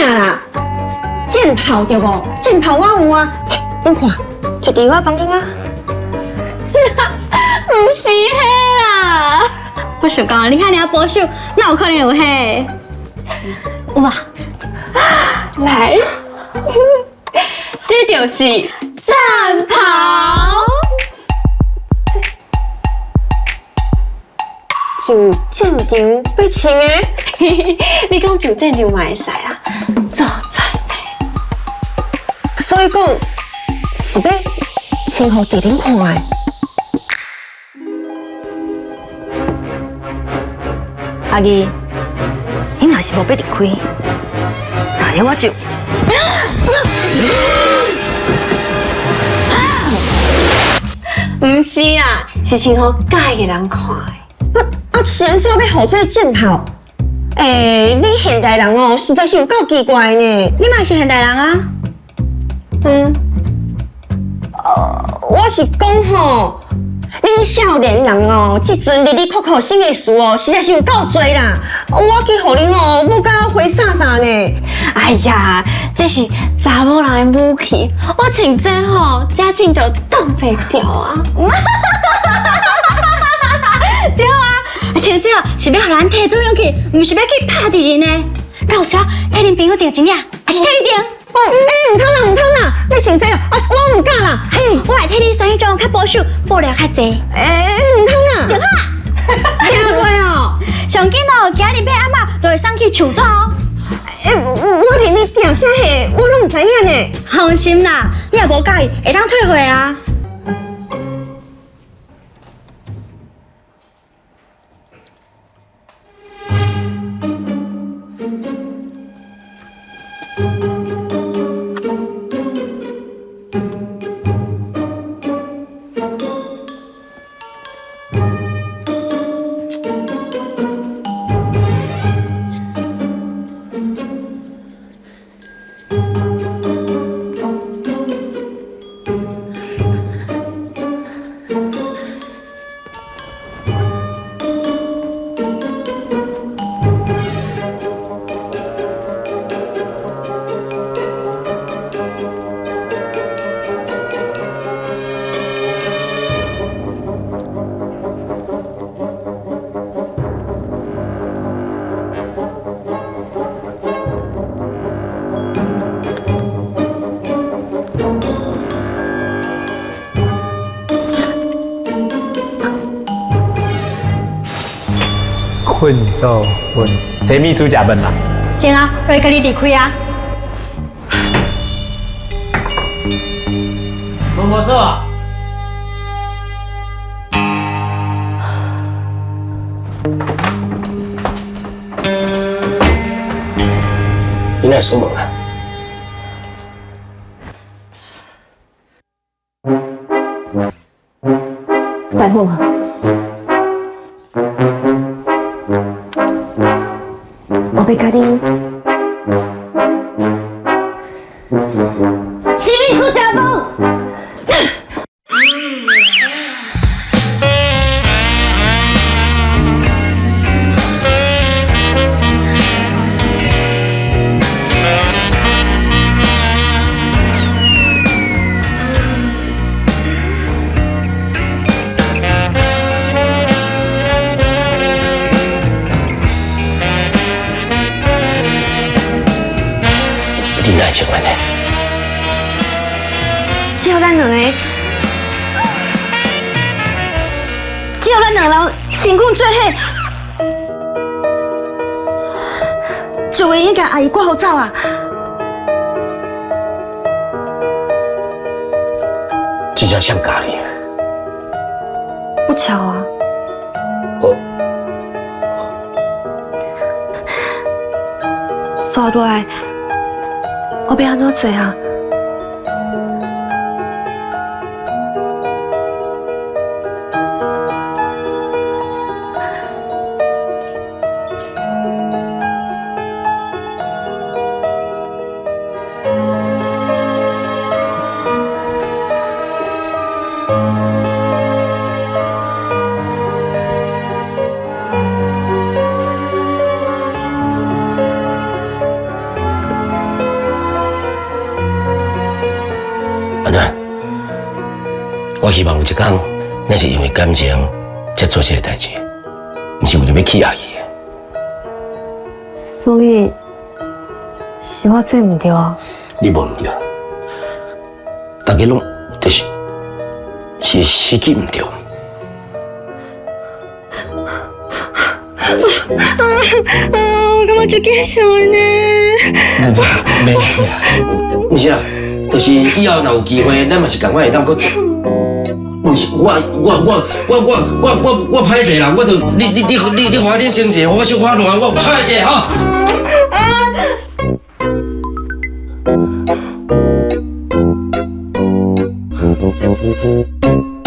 啦？箭炮對無？箭炮我有啊，恁看，就佇我房間啊。毋是彼啦，我想講你遐爾保守，哪有可能有彼？有無？來，這就是戰袍。上戰場欲穿的？你講上戰場嘛會使啊，作戰的。所以講是欲穿予敵人看的。阿義，你若是無欲離開，按呢我就……毋是啦，是穿予佮意的人看的。啊，是按怎欲予做箭炮？欸，你現代人哦，實在是有夠奇怪呢。你嘛是現代人啊？嗯。我是講吼，恁少年人哦，這陣哩哩扣扣新的事哦，實在是有夠濟啦。我去予恁哦，舞甲花灑灑呢。哎呀，這是查某人的武器，我穿這吼，這穿就擋袂牢啊。對啊，穿這是欲予咱提出勇氣，毋是欲去拍敵人的。敢有需要替恁朋友訂一領，還是替你訂？哦，欸，毋通啦，毋通啦，欲穿這哦，哎，我毋敢啦。嘿，我會替你選彼種較保守、布料較濟。欸，毋通啦。對啦，聽落哦。上緊哦，今日買阿嬤就會送去樹紙哦。欸，我連你訂啥貨，我攏毋知影呢。放心啦，你若無佮意，會當退貨啊。困做困，啥物煮食饭啦？真啊，就會共你離開啊。門無鎖啊？你哪會鎖門啊？師傅，我欲佮你吃米煮食飯。你哪會穿按呢？只有咱兩个，只有咱兩个人身軀做伙，就會用共阿姨趕予走啊！這才誰教你？不巧啊！我煞落來，我欲按怎做啊？我希望有一天，咱是因為感情才做這个代誌，毋是為著欲氣壓伊。所以是我做毋對啊？你無毋對，大家攏就是是時機毋對。啊，我感覺足見笑的呢。沒啦，毋是啦，就是以後若有機會，咱嘛是仝款會當閣做。毋是我我我我我我我我歹勢啦，我就你你你你你花點錢者，我小可亂，我出來者吼。